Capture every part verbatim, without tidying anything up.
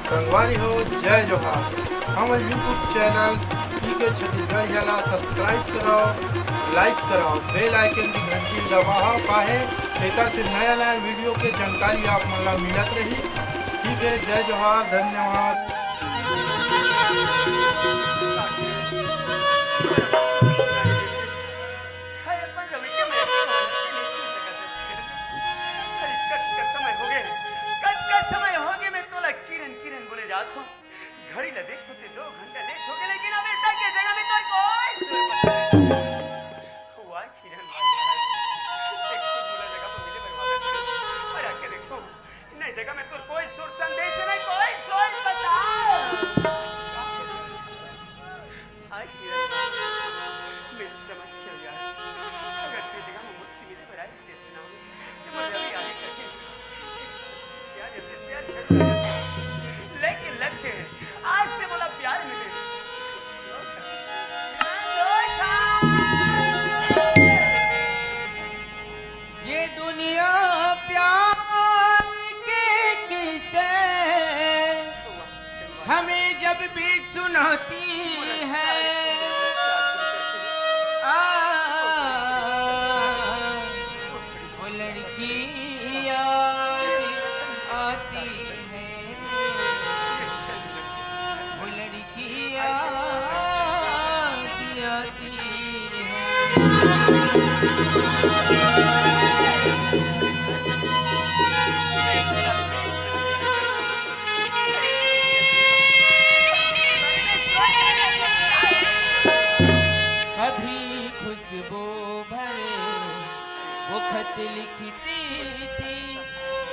संगवारी हो, जय जोहार। हमर YouTube चैनल पीके छत्तीसगढ़िया ला subscribe करव, like करव, bell icon की घंटी दबावव, काहे एकर से नया नया वीडियो के जानकारी आप मन ला मिलत रही। ठीक है, जय जोहार, धन्यवाद। अरे, कतका समय होगे, कतका समय होगे, मैं तोला किरण किरण बोले जात हूँ। घड़ी ला देखथों ते दो घंटा लेट होगे, लेकिन अब ऐसा के जगह में तो कोई सुर पता नहीं। वाह किरण भाई, एक तो बुला जगह पर मिले बर्बाद है। और आके देखो, नई जगह में तो कोई सुर संदेश नहीं, कोई सोच बताओ। हाय किरण, मैं समझ गया यार, अगर तेरी जगह में मुझसे मिले बराए, लेकिन लग के आज से बोला प्यार मिले। ये दुनिया प्यार के किस्से हमें जब भी सुनाती है। आ, वो लड़की याद आती है, वो लड़की याद आती है। कभी खुशबू भरे वो खत लिखती थी,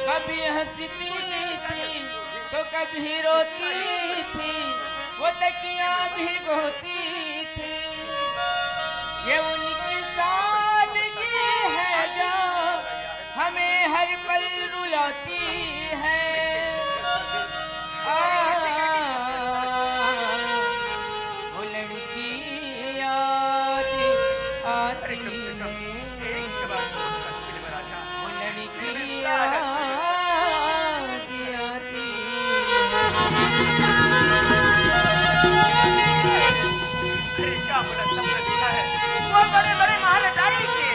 कभी हंसती थी तो कभी रोती थी, वो तकिया भिगोती थी। ये उनकी सादगी है जो हमें हर पल रुलाती है। आ, वो लड़की याद आती है, वो लड़की याद आती है। अरे, क्या बोला, सपना देखा है, वो बड़े बड़े महल अटारी के।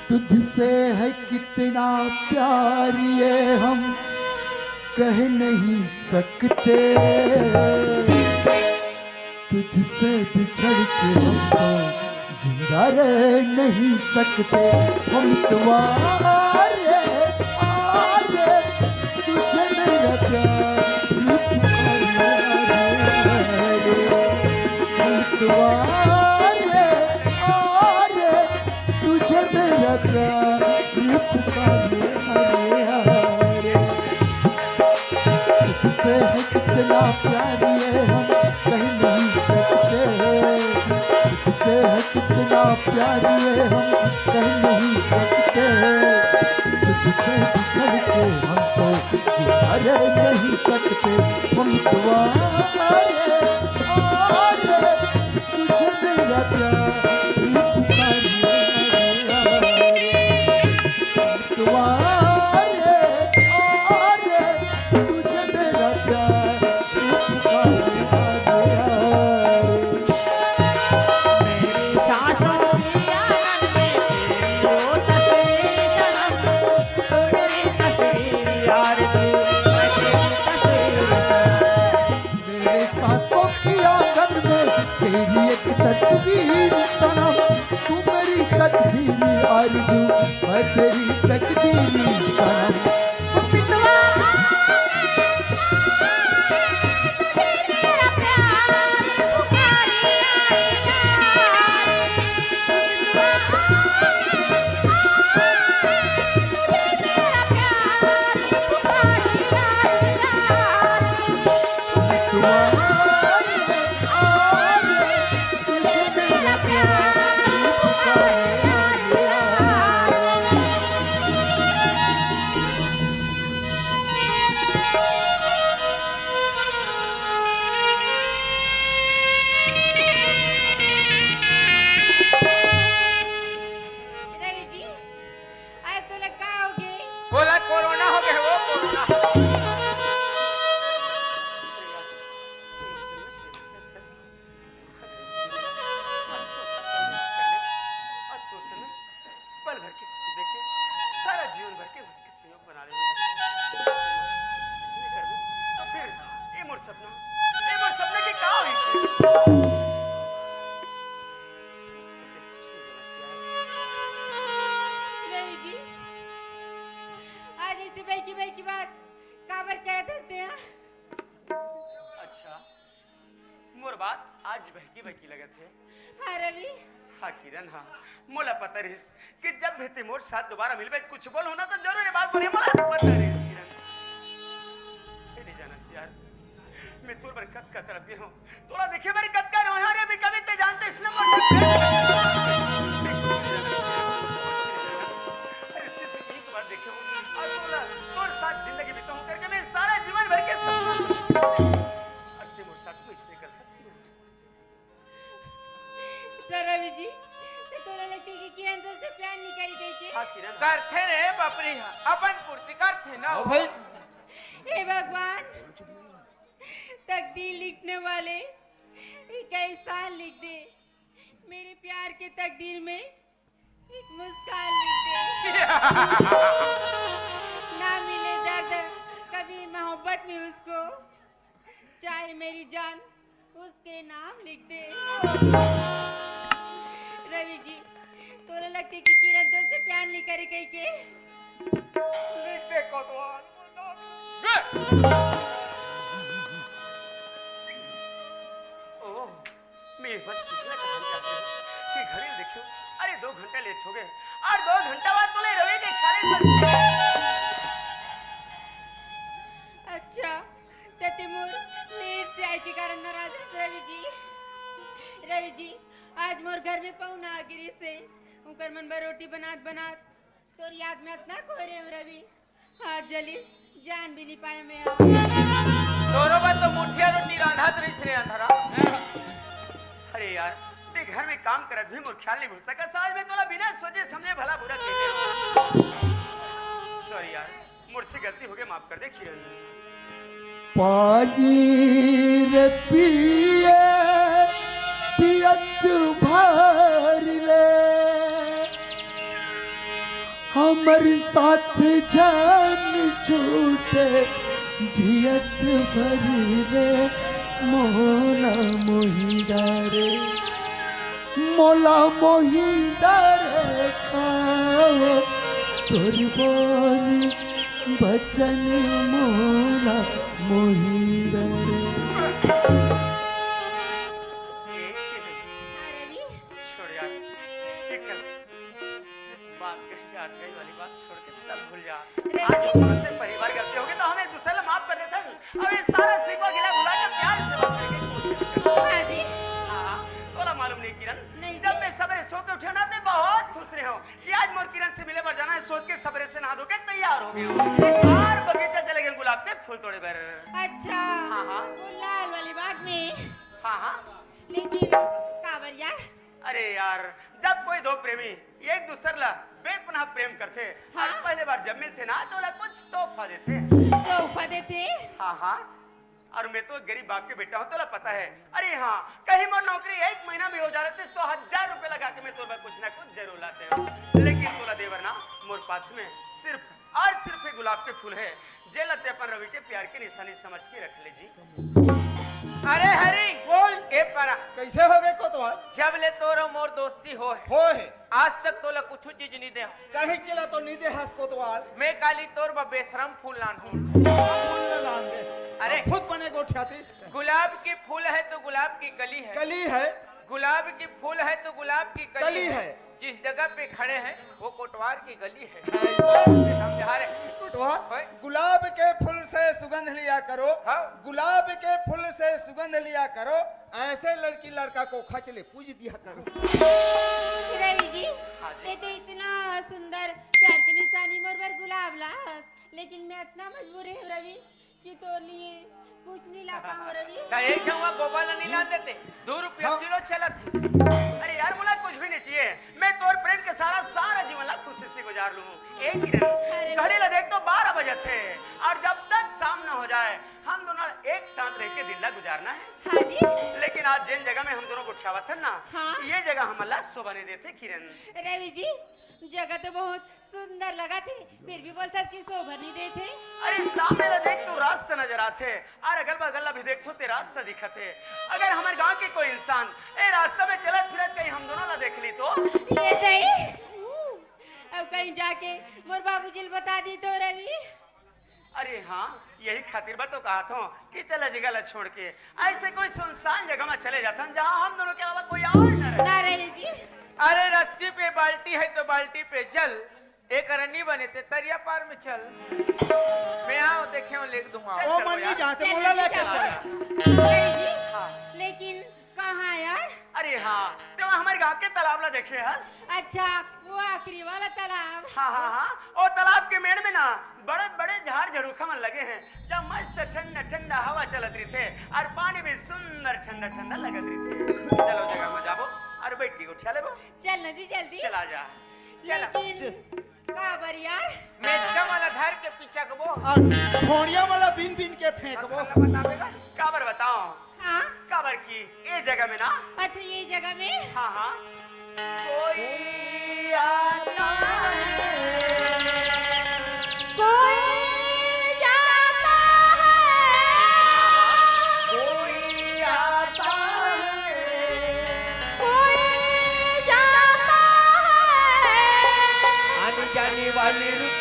तुझसे है कितना प्यार ये हम कह नहीं सकते, तुझसे बिछड़ के हम तो जिंदा रह नहीं सकते। हम तो आरे, आरे, तुझे मेरा प्यार पुकारे, आरे, आरे। हम तो आरे, आरे, तुझे मेरा प्यार पुकारे, आरे, आरे। तुझसे है कितना प्यार ये हम कह नहीं सकते, तुझसे है कितना प्यार ये हम कह नहीं सकते। तुझसे बिछड़ के हम तो जिंदा रह नहीं सकते। हम दुआ आरे, आरे, तुझे मेरा प्यार पुकारे, आरे, आरे। मेरे सांसों की आंगन में तेरी एक तस्वीर सनम, तू मेरी तकदीर आरज़ू, मैं तेरी तकदीर सनम। रवि जी, आज तोला का हो गे? बोला, कोरोना हो गे, वो कोरोना। पल भर के सुख देके सारा जीवन भर के संयोग बना ले। तो फिर ये मोर सपना, ये मोर सपना के का होई? रवि जी, आज ऐसे बहकी बहकी बात काबर करत हस तें? अच्छा, मोर बात आज बहकी बहकी लगत हे। हाँ रवि। हाँ किरण, हाँ, मोला पता रहिस कि जब भी तें मोर साथ दोबारा मिलबे, कुछ बोलहूँ ना तो जरूर ये बात बोलहूँ, मोला पता रहिस किरण। तें नइ जानस यार, मैं तोर बर कतका तड़पे हँव, तोला देखे बर कतका रोए हँव रे, मैं कभी तें जानते इसने मोर अरे सिर्फ एक बार देखे हँव, और तोला, तोर साथ जिंदगी बिताहूँ करके मैं सारा जीवन भर के सपना अब तें मोर साथ में इसने गलत किया। तो रवि जी, तो तोला लगथे कि किरण तोर से प्यार नइ करी कहिके? हाँ, किरण। करथे रे बपरी हा, अपन पूर्ति करथे ना। हाँ भाई। हे भगवान, तकदीर लिखने वाले एक एहसान लिख दे, मेरे प्यार के तकदीर में एक मुस्कान लिख दे। ना मिले दर्द कभी मोहब्बत में उसको, चाहे मेरी जान उसके नाम लिख दे। रवि जी, तोला लगथे कि किरण तोर से प्यार नइ करे कहिके? लिख दे कोतवाल। ओह, मैं बस इतना कहना चाहता हूँ कि घड़ी देखियो, अरे दो घंटा लेट हो गे, और दो घंटा बाद तोला रवि के इशारे पर अच्छा, त तें मोर लेट से आए के कारण नाराज हस रवि जी। रवि जी, आज मोर घर में पहुना आ गिरिस हे, उकर मन बर रोटी बनात बनात तोर याद में अतना खोए रहेंव रवि, हाथ जलिस, जान भी नइ पाएंव मैं। तोरो बर तो मुठिया रोटी रांधत रहिस रे अंधरा। अरे यार, तें घर में काम करत भी मोर ख्याल नइ भूल सकस, आज मैं तोला बिना सोचे समझे भला बुरा कह दे। सॉरी यार, मोर से गलती हो गे, माफ कर दे किरण। पानी रे पिए पियत भर ले, हमर साथ झन छूटे जियत भर ले, मोला मोहि डारे। मोला मोहि डारे काव तोर बोल बचन, मोला मोहि डारे। छोड़ यार, ये कर। बात कही जात गई वाली बात छोड़ के सब भूल जा। आज हमसे पहली बार गलती हो गे तो हम एक दूसरे ला माफ कर देथन। अब ये सारा शिकवा गिला भुला के प्यार से बात करने की कोशिश करो। हाँ जी। हाँ, तोला मालूम नहीं किरण, नहीं जब जी। मैं सबेरे सो के उठे ना, तो बहुत खुश रहे हूँ कि आज मोर किरण से मिले बर जाना है। सोच के सबेरे से नहा धो के तैयार हो गए हूँ। अच्छा। और बगीचा चले गए गुलाब के फूल तोड़े बर। अच्छा। हाँ, हाँ। वो लाल वाली बाग में। हाँ, हाँ। लेकिन काबर यार? अरे यार, जब कोई दो प्रेमी एक दूसर ला बेपनाह प्रेम करथे, हाँ? और पहले बार जब मिलथे ना, तो ओला कुछ तोहफा देथे। तोहफा देथे? हाँ, हाँ। और मैं तो गरीब बाप के बेटा हूँ, तोला पता है। अरे हाँ, कहीं मोर नौकरी एक महीना भी हो जा रहे तो सौ हजार रुपए लगा के मैं तोर बर कुछ ना कुछ जरूर लाते हूँ। लेकिन तोला देबर ना, मोर पास में सिर्फ और सिर्फ ये गुलाब के फूल है, जेला ते अपन रवि के प्यार के निशानी समझ के रख ले जी। अरे हरी, बोल। ए परा। कैसे हो गए कोतवाल? जब ले तोर मोर दोस्ती हो है, हो है। आज तक तोला कुछ चीज नहीं दे। कहीं चला तो नहीं दे हस कोतवाल। मैं काली तोर बर बेशरम फूल लान हूँ। फूल न लान दे। अरे। खुद बने गोठियाती। गुलाब के फूल है तो गुलाब की कली है। कली है। गुलाब की फूल है तो गुलाब की कली कली है। है। जिस जगह पे खड़े हैं, वो कोटवार की गली है। है। समझा रे? कोटवार, होय। गुलाब के फूल से सुगंध लिया करो। हाँ। गुलाब के फूल से पसंद लिया करो, ऐसे लड़की लड़का को खच ले पूज दिया करो। रवि जी, हाँ जी। ते तो इतना सुंदर प्यार की निशानी मोर बर गुलाब लास, लेकिन मैं इतना मजबूर है रवि कि तोर लिए कुछ नहीं ला पाऊँ रवि। का एक ठे हुआ गोबर नहीं ला देते, दो रुपया हाँ। किलो चलत है। अरे यार, मोला कुछ भी नहीं चाहिए, मैं तोर प्रेम के सारा, सारा जीवन ला खुशी से गुजार लूँ। एक ही दिन अरे। घड़ी ला देख तो बारह बजे थे, और जब तक शाम न हो जाए, हम दोनों एक साथ रह के दिन ला गुजारना है। हाँ जी। लेकिन आज जिन जगह में हम दोनों गोठियावत हन ना, हाँ। ये जगह हमला शोभा नहीं देते किरण। रवि जी, जगह तो बहुत सुंदर लगा थे, फिर भी बोलथस कि शोभा नहीं देथे। अरे सामने ला देख तो रास्ता नजर आथे, और अगल बगल ला भी देख तो ते रास्ता दिखत हे। अगर हमारे गांव के कोई इंसान ए रास्ता में चलत फिरत कहीं हम दोनों ला देख ली तो? ये दई, अब कहीं जाके मोर बाबूजी ल बता दी तो रवि। अरे हाँ, यही खातिर बा तो कहा था कि चला जगह ला छोड़ के, ऐसे कोई सुनसान जगह में चले जाता, जहाँ हम दोनों के अलावा कोई और न रहे। ना रहे जी। अरे रस्सी पे बाल्टी है तो बाल्टी पे जल, एक रनी बने ते तरिया पार में चल। मैं आओ देखे हो लेके दूंगा। ओ मन नहीं जाते, चल, मोला नहीं लेके जाओ। चल। नहीं जी, हाँ। लेकिन कहाँ यार? अरे हाँ, ते हमारे गांव के तालाब ला देखे हस? अच्छा, वो आखिरी वाला तालाब। हाँ, हाँ, हाँ, ओ तालाब के मेड़ में ना बड़े बड़े झाड़ झड़ूखा मन लगे हैं, जहाँ मस्त ठंडा ठंडा हवा चलत रहिथे और पानी भी सुंदर ठंडा ठंडा लगत रहिथे। चलो जगह में जाबो और बैठ के गोठिया लेबो। चल ना जी जल्दी। चला जा। चला। लेकिन काबर यार? मेचका वाला धर के पिचकबो। और छोड़िया वाला बिन बिन के फेंकबो। बतावे का? काबर बताओ? हाँ। काबर की ए जगह में ना। अच्छा, ये जगह में? हाँ, हाँ। कोई आता है। कोई जाता है। कोई आता है। कोई जाता है। आने जाने वाले रुक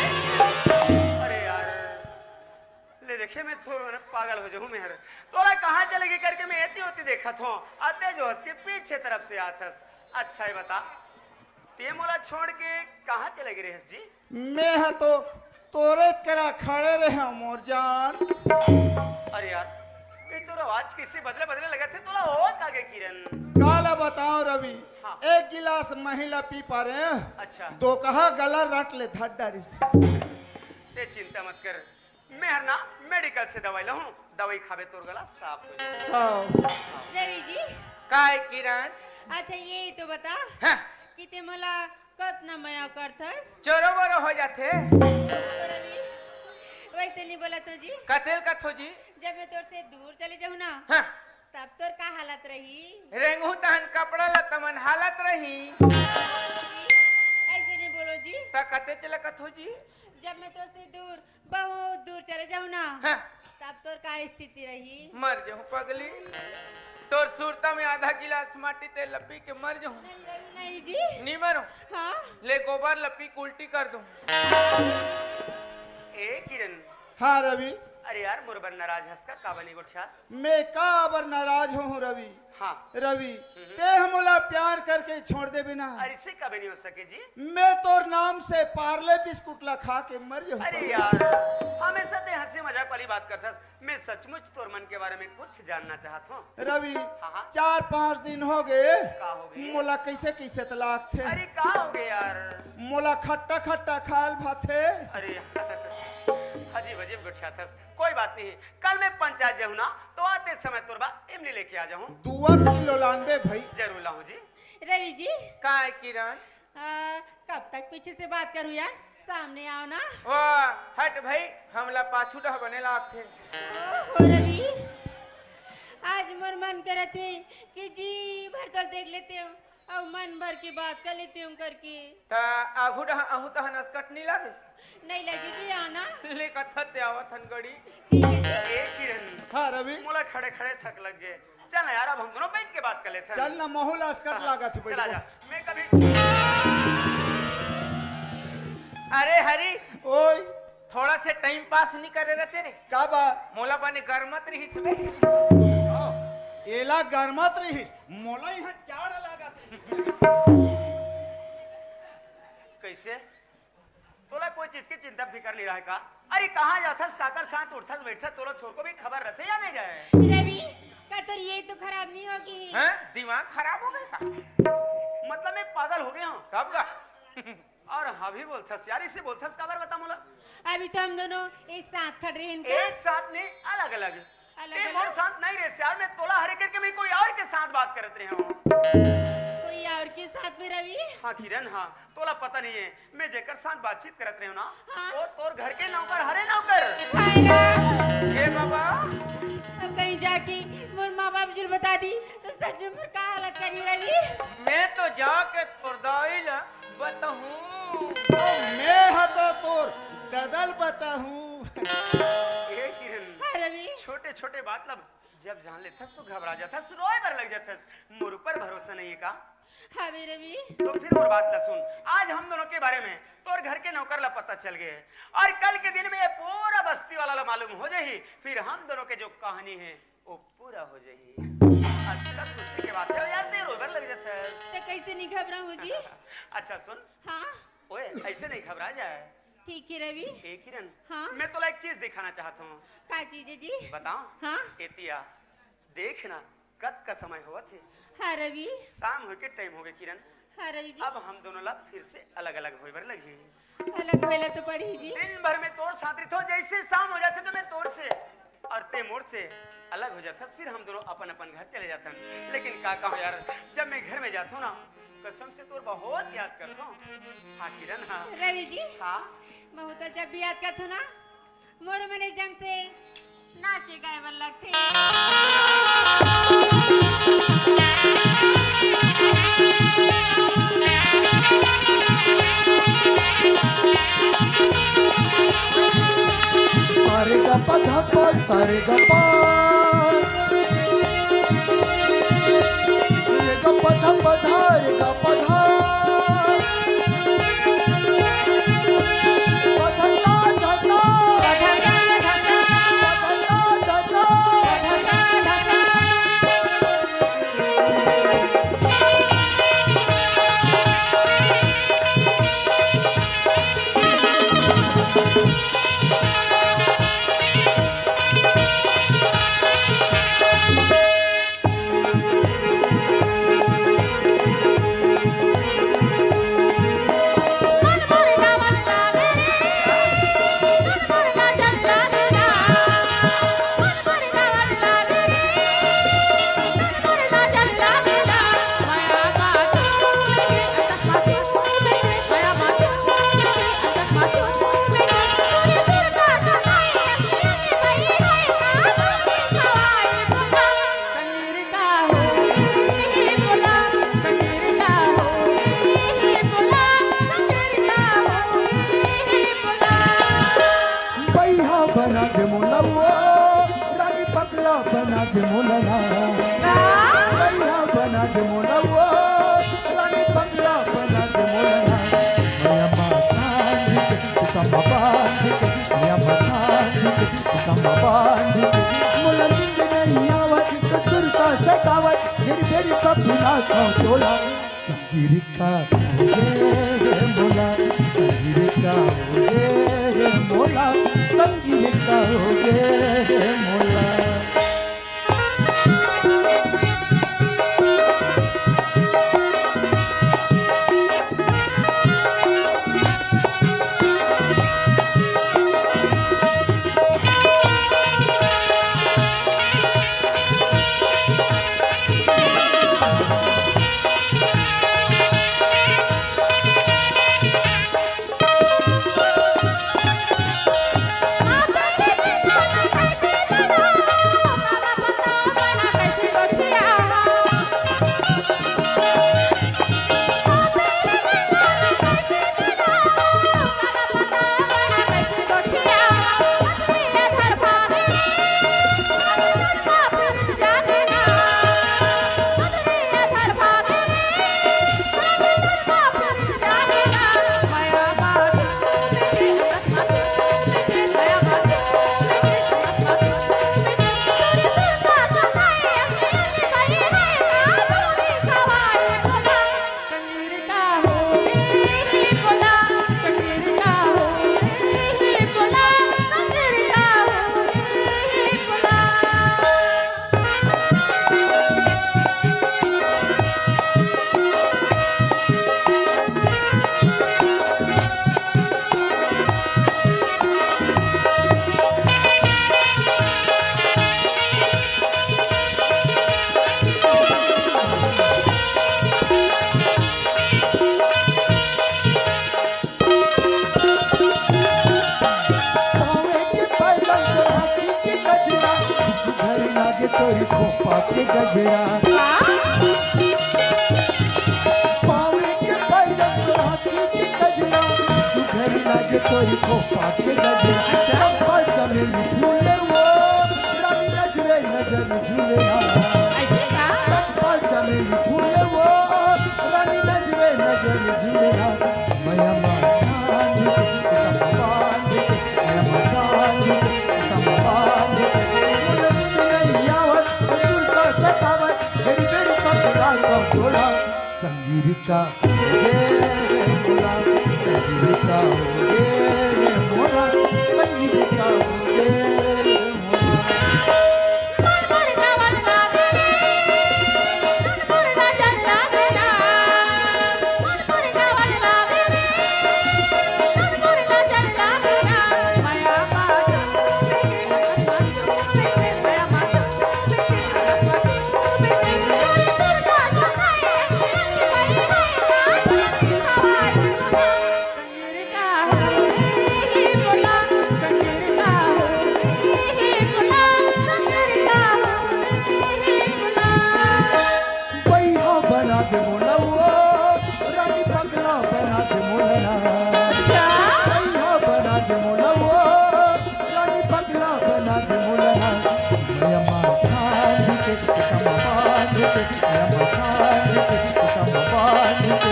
अरे यार, ले देखे, मैं थोड़ा ना पागल हो जाऊं मैं। तोला कहाँ चले गे करके मैं एती ओती देखत हूँ, अते जो हंस के पीछे तरफ से आत हस। अच्छा, ये बता, ते मोला छोड़ के कहाँ चले गे रहेस जी? मैं ह तो तोरे करा खड़े रहे मोर जान। अरे यार, ये तो आवाज कैसे बदले बदले लगत हे, तोला हो का गे किरण? काला बताओ रवि, हाँ। एक गिलास महिला पी पा रहे हैं, अच्छा। दो कहा गला रट ले धर डारिस। ते चिंता मत कर, मैं हर ना मेडिकल से दवाई लाहूं, दवाई खाबे तोर गला साफ हो जाए। हाँ। रवि जी। काय किरण? अच्छा ये तो बता हाँ। कि ते मोला कतना मया करथस? चोरो बोरो हो जाथे। रवि, वैसे नहीं बोला तो जी। कतेल कथो जी? जब मैं तोर से दूर चले जाऊँ ना, हाँ। तब तोर का हालत रही? रेंगहू तहन कपड़ा ला तमन हालत रही। ऐसे नहीं बोलो जी। त कते चला कथो जी? जब मैं तोर से दूर, बहुत दूर चले जाऊँ ना, हाँ। तब तोर का स्थिति रही? मर जाऊँ पगली। तोर सुरता में आधा गिलास माटी तेल ला पी के मर जाऊँ। नहीं, नहीं, नहीं जी। नहीं मरो। हाँ। ले गोबर ला पी के उल्टी कर दूँ। ए किरण। हाँ रवि। अरे यार, मोर बर नाराज हस का, का बनी गोठियास? मैं का बर नाराज होहूँ रवि? हाँ। रवि, हम्म। तें ह मोला प्यार करके छोड़ देबे ना। अरे, इसे कभी नहीं हो सके जी। मैं तोर नाम से पार्ले बिस्कुट ला खा के मर जाहूँ। अरे यार, हमेशा तें हंसी मजाक वाली बात करथस। मैं सचमुच तोर मन के बारे में कुछ जानना चाहत हूँ। रवि, हाँ, हाँ। चार पाँच दिन हो गए, का हो गए? मोला कैसे कैसे त लागथे। अरे, का हो गए यार? मोला खट्टा खट्टा खाल भाथे। अरे यार, अजीब अजीब गोठियाथस। कोई बात नहीं, कल मैं पंचायत जाहूँ ना, तो आते समय तोर बर इमली लेके आ जाहूँ। दुआ किलो लानबे भाई। जरूर लाहूँ जी। रवि जी। का है किरण? आ, कब तक पीछे से बात करूँ यार, सामने आओ ना। ओ, हट भाई, हमला पाछू डह बने लागथे। ओहो रवि, आज मोर मन करत हे कि जी भर तोला देख लेतेंव अउ मन भर के बात कर लेतेंव करके। त आघू डह आहूँ तहन असकट नहीं लागे? नहीं लगे जी, आना। ले कथत ते आवत हन गड़ी। ठीक है जी। ए किरण। हाँ रवि। मोला खड़े खड़े थक लग गे। चल ना यार, अब हम दोनों बैठ के बात कर लेते हैं। चल ना, महू ला असकट लागत हे, बैठ चला जा। मैं कभी अरे हरी, ओए। थोड़ा से टाइम पास नहीं करे रहते रे। का बा? मोला बने गरमत रहिस बे। हाँ, एला गरमत रहिस, मोला यहाँ जाड़ लागत हे। कैसे? तोला कोई चीज के चिंता फिकर नहीं रहे का? अरे कहाँ जाथस, काकर साथ उठथस बैठथस, तोला छोर को भी खबर रहथे या नहीं रहे? रवि, का तोर ये तो खराब नहीं होगी? हैं? दिमाग खराब हो गया का? मतलब मैं पागल हो गया हूँ। कब का? और अभी बोलथस यार, इसे बोलथस काबर बता मोला? अभी तो हम दोनों एक साथ खड़े रहेन का? एक साथ नहीं, अलग अलग। अलग ते अलग? मोर साथ नहीं रहे यार, मैं तोला हरे करके मैं कोई और के साथ बात करत रहे हूँ। कोई और के साथ में रवि? हाँ किरण, हाँ, तोला पता नहीं है, मैं जेकर साथ बातचीत करत रहे हूँ ना, हाँ। वो तोर घर के नौकर हरे नौकर। हाय रे। ए बाबा। अब कहीं जाके मोर माँ बाप जुल बता दी तो सच में मोर का हालत करी रवि? मैं तो जाके तोर दाई ला बताहूँ। ओ, मैं ह तो तोर ददल बताहूँ। ए किरण, हाँ रवि। छोटे छोटे बात ला जब जान लेथस तो घबरा जाथस, रोए बर लग जाथस। मोर ऊपर भरोसा नहीं है का? हाँ बे रवि। तो फिर मोर बात ला सुन, आज हम दोनों के बारे में तोर घर के नौकर ला पता चल गए और कल के दिन में ये पूरा बस्ती वाला ला मालूम हो जाही, फिर हम दोनों के जो कहानी है वो पूरा हो जाही। अच्छा, खुशी के बात है यार, ते रोए बर लग जाथस। ते कैसे नहीं घबराहूँ जी? अच्छा सुन। हाँ। ओए, ऐसे नहीं घबरा जाए। ठीक है रवि। ए किरण, हाँ? मैं तोला एक चीज दिखाना चाहत हूँ। का चीज है जी? बताओ। हाँ? एती आ, देख ना, कतका समय होवत हे। हाँ रवि। शाम होए के टाइम हो गए किरण। हाँ रवि जी। अब हम दोनों ला फिर से अलग-अलग होए बर लगही। अलग होए ला तो पड़ही जी। दिन भर में तोर साथ रहिथों, जैसे शाम हो जाथे तो मैं तोर से और ते मोर से अलग हो जाथस, फिर हम दोनों अपन-अपन घर चले जाथन। लेकिन का कहूँ यार, जब मैं घर में जाथों ना, कसम से तोर बहुत याद करथों। हाँ किरण, हाँ। रवि जी। हाँ? महू तो जब भी याद करथों ना, मोर मन एकदम से नाचे गाए बर लगथे। अरे ग प ध प, अरे ग प, रे ग प ध प ध, रे ग प ध। बइहा बना दे मोला वो, रानी पगला बना दे मोला ना। बइहा बना दे मोला वो, रानी पगला बना दे मोला ना। मैया माँ चांद के, तू कम्मा बांध के, मैया माँ चांद के, बांध के मोला नींद नहीं आवत, ससुर का सतावत, मेरी बेरी का पिला खाऊं तोला। संगीर का हो गे रे मोला, संगीर का हो गे रे मोला, संगीर का हो गे रे मोला। पावे के पायदान तोर हाथी के गजरा, घर लागे तोरी खोपा के गजरा। पावे के पायदान तोर हाथी के गजरा, घर लागे तोरी खोपा के गजरा। चंपा चमेली फूले वो, रानी नजरे नजर झूले ना। ऐसे का? चंपा चमेली फूले वो, रानी नजरे नजर झूले ना। मया माया चांद के तम बांध के, मया माया चांद के तम बांध के। मुझे नींद नहीं आवत, ससुर का सतावत, मेरी बेरी का पिला खाऊं तोला। संगीर का हो गे रे मोला, संगीर का हो गे रे मोला, संगीर का हो गे रे मोला। बइहा बना दे मोला वो, रानी पगला बना दे मोला ना। अच्छा। बइहा बना दे मोला वो, रानी पगला बना दे मोला ना। मया माया चांद के तम बांध के, मया माया चांद के तम बांध के।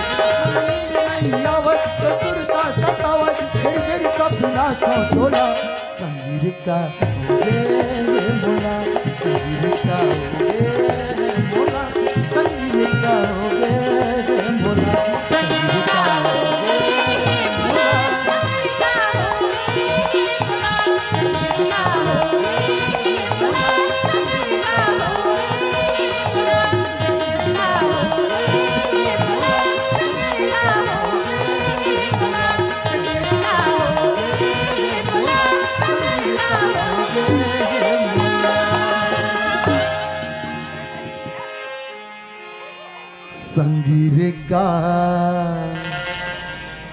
नींद नहीं आवत, ससुर का सतावत, मेरी बेरी का पिला खाऊं तोला। संगीर का हो गे रे मोला, संगीर का हो गे रे मोला, संगीर का हो गे रे मोला, संगीर का हो गे रे मोला। संगीर का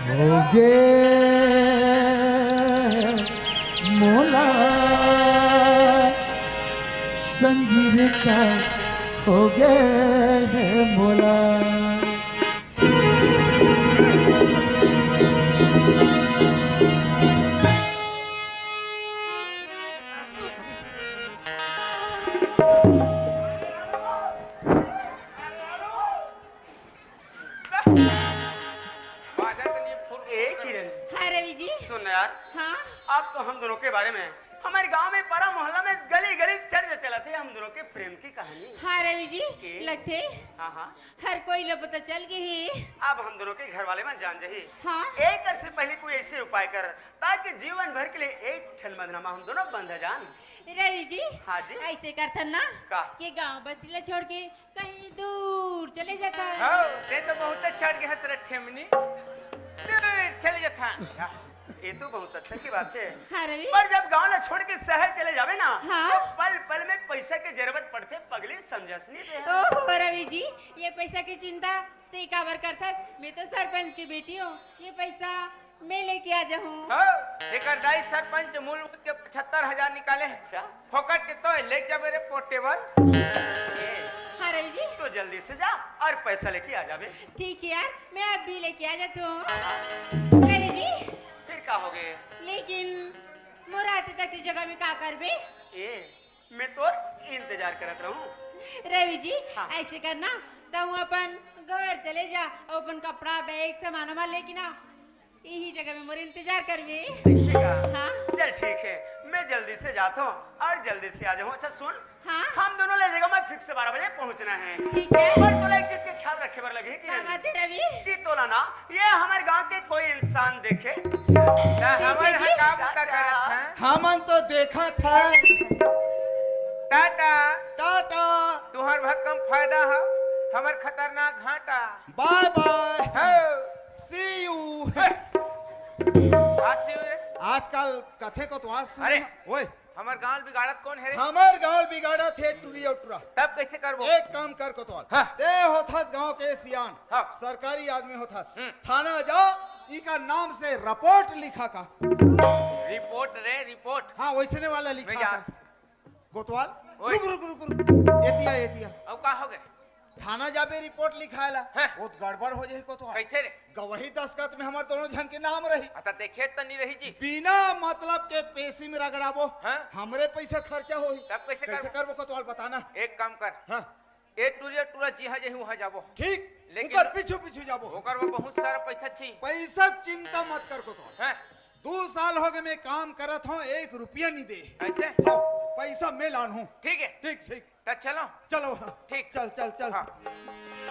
हो गे मोला, संगीर का हो गे मोला। बाजा तो नहीं फूट गए, ए किरण। हाँ रवि जी। सुन ना यार, हाँ। अब तो हम दोनों के बारे में हमर गांव में, पारा मोहल्ला में, गली गली चर्चा चलत हे हम दोनों के प्रेम की कहानी। हाँ रवि जी, के? लगथे हाँ हाँ। हर कोई ला पता चल गे हे। अब हम दोनों के घर वाले मन जान जाही। हाँ। एक से पहले कोई ऐसे उपाय कर, ताकि जीवन भर के लिए एक ठन बंधना में हम दोनों बंध जान। रवि जी, हाँ जी। ऐसे करथन ना का? कि गांव बस्ती ला छोड़ के कहीं दूर चले जाथन। हाँ, ते तो बहुत अच्छा गे हस रे ठेमनी। दूर चले जाथन। ये तो बहुत अच्छा की बात हे। हाँ रवि। पर जब गांव ला छोड़ के शहर चले जाबे ना, हाँ। तो पल पल में पैसा के जरूरत पड़थे पगली, समझस नहीं बे। ओहो रवि जी, ये पैसा की चिंता ते काबर करथस? मैं तो सरपंच की बेटी हूँ, ये पैसा मैं लेके आ जाऊँ। हाँ, एकर दाई सरपंच मूल के पचहत्तर हजार निकाले हे। अच्छा। फोकट के तो ले जाबे रे पोटेवर। हाँ रवि जी। तो जल्दी से जा और पैसा लेके आ जाबे। ठीक है यार, मैं अभी लेके आ जाता हूँ। रवि जी। फिर का हो गे? लेकिन मोर आते तक के जगह में का करबे? ए, मैं तोर इंतजार करत रहूं। रवि जी, हाँ। ऐसे करना, तहूँ अपन घर चले जा, अउ अपन कपड़ा, बैग, सामान वामान लेके ना, यही जगह में मोर इंतजार करबे। ऐसे का? हाँ। चल ठीक है, मैं जल्दी से जाता हूँ और जल्दी से आ जाऊँ। अच्छा सुन, हाँ। हम दोनों ले जगह में फिक्स बारह बजे पहुँचना है। ठीक है। पर तोला एक चीज के ख्याल रखे बर लगे कि का नहीं? बात है रवि? कि तोला ना ये हमर गांव के कोई इंसान देखे? ना, हमन ह का बूता करत हन? हमन तो देखत हन। टाटा। टाटा। तुहर भक्कम फायदा ह, हमर खतरनाक घाटा। बाय बाय। हो। See you। आज see you रे। आजकल कथे कोतवाल सुने अरे। हन। ओए। हमर गांव बिगाड़त कोन हे रे? हमर गांव बिगाड़त हे टुरी अउ टुरा। तब कैसे करबो? एक काम कर कोतवाल। हाँ। ते होथस गांव के सियान। हाँ। सरकारी आदमी होथस। हम्म। थाना जा, इका नाम से रिपोर्ट लिखा का। रिपोर्ट रे, रिपोर्ट। हाँ, वैसने वाला लिखा मैं जा- का। कोतवाल, ओए। रुक, रुक, रुक, रुक। एतिया, एतिया। अब का हो गए? थाना जाबे रिपोर्ट लिखाए ला, हैं? वो तो गड़बड़ हो जाही कोतवाल। कैसे रे? गवाही दस्तखत में हमर दोनों झन के नाम रही। आ, त देखे त नहीं रही जी। बिना मतलब के पेशी में रगड़ाबो, हैं? हमरे पैसा खर्चा होही। तब कैसे कैसे करबो? करबो कोतवाल, बताना। एक काम कर। हाँ। ए टुरिया टुरा जिहाँ जही उहाँ जाबो। ठीक, लेकिन ओकर पीछू पीछू जाबो। ओकर वो बहुत सारा पैसा छी। पैसा के चिंता मत कर कोतवाल। हैं? दू साल हो गए मैं काम करत हूँ, एक रुपया नहीं दे। ऐसे? हाँ, पैसा मैं लान हूँ। ठीक है। ठीक, ठीक। त चलो। चलो, हाँ। ठीक। चल, चल, चल। हाँ।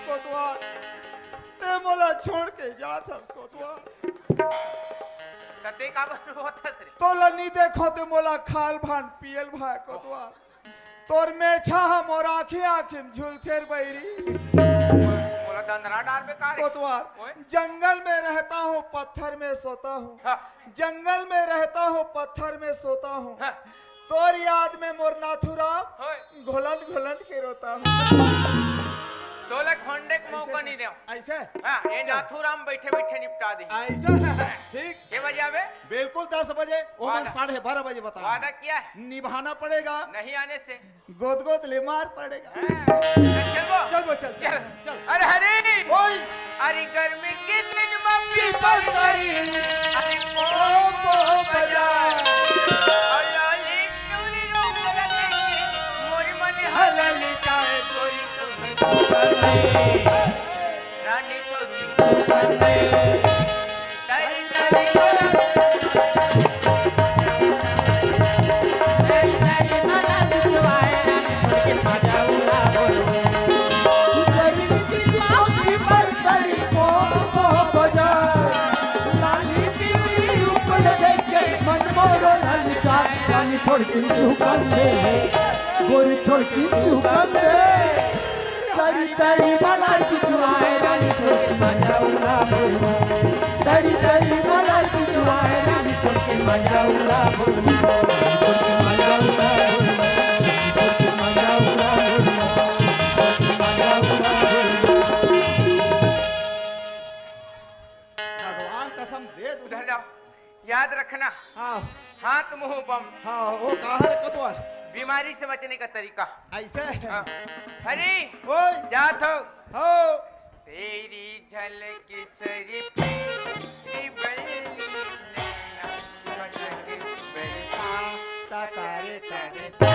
कोतवाल, ते मोला छोड़ के जात हस, कोतवाल। त ते काबर रोवत हस रे? तोला नी देखो ते मोला खाल भान पियल भाय, कोतवाल। तोर मेछा ह मोर आँखी, आँखी में झुलथे रे बैरी। मोला दंदरा डारबे का रे? कोतवाल, ओए। जंगल में रहता हूँ, पत्थर में सोता हूँ। हाँ। जंगल में रहता हूँ, पत्थर में सोता हूँ। हाँ। तोर याद में मोर नाथुराम ओए। घोलन घोलन के रोता हूँ। तोला खोंडे के मौका ऐसे? नहीं देव। ऐसे? हाँ, ये चल। नाथुराम बैठे बैठे निपटा दे। ऐसे? ठीक। के बजे आबे? बिल्कुल दस बजे, ओमन वादा। साढ़े बारह बजे बता। वादा किया है? निभाना पड़ेगा। नहीं आने से। गोद गोद ले मार पड़ेगा। हाँ, चल वो। चल वो, चल, चल, चल। चल। अरे हरे। ओए। अरे गर्मी के दिन में पीपल तरी। अरे पो पो बजा। अरे अली चूरी रोक लगे। मोरी मन हलल चाहे कोई तो रानी तो छोड़ के चुकल दे, गोरी छोड़ के चुकल दे। तरी तरी मला चुचुआए रानी तोर के मजा उड़ा बोल। तरी तरी मला चुचुआए रानी तोर के मजा उड़ा बोल। तोर के मजा उड़ा बोल। तोर के मजा उड़ा बोल। तोर के मजा उड़ा बोल। भगवान कसम दे दू। उधर जाओ, याद रखना। हाँ। हाथ मुंह बम। हाँ, वो कहा रे कोतवाल? बीमारी से बचने का तरीका। ऐसे? हाँ। हरी, ओए। जात हो। हो। तेरी झलक सरी की बल्ली नैना, मटक बल्ली। ता, ता, रे, ता, रे, ता।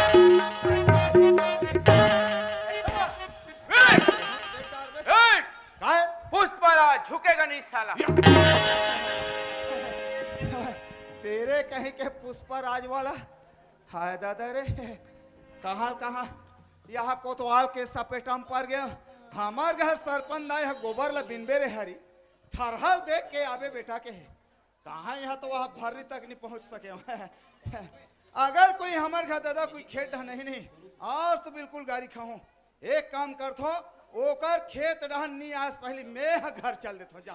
ए! काय? पुष्पराज झुकेगा नहीं साला। तेरे कहीं के पुष्पराज वाला। हाय दादा रे, कहाँ कहाँ यहाँ कोतवाल के सपेटा म पर गया। हमर घर सरपंच दाई ह गोबर ला बिनबे रे हरी, थरहा ल देख के आबे बेटा के हे। कहाँ यहाँ तो वहाँ भर्री तक नहीं पहुँच सके। अगर कोई हमर घर दादा कोई खेत डहा नहीं, नहीं, आज तो बिल्कुल गारी खाहूँ। एक काम करथो, ओकर खेत डहन नहीं आस पहली मैं ह घर चल देथो जा।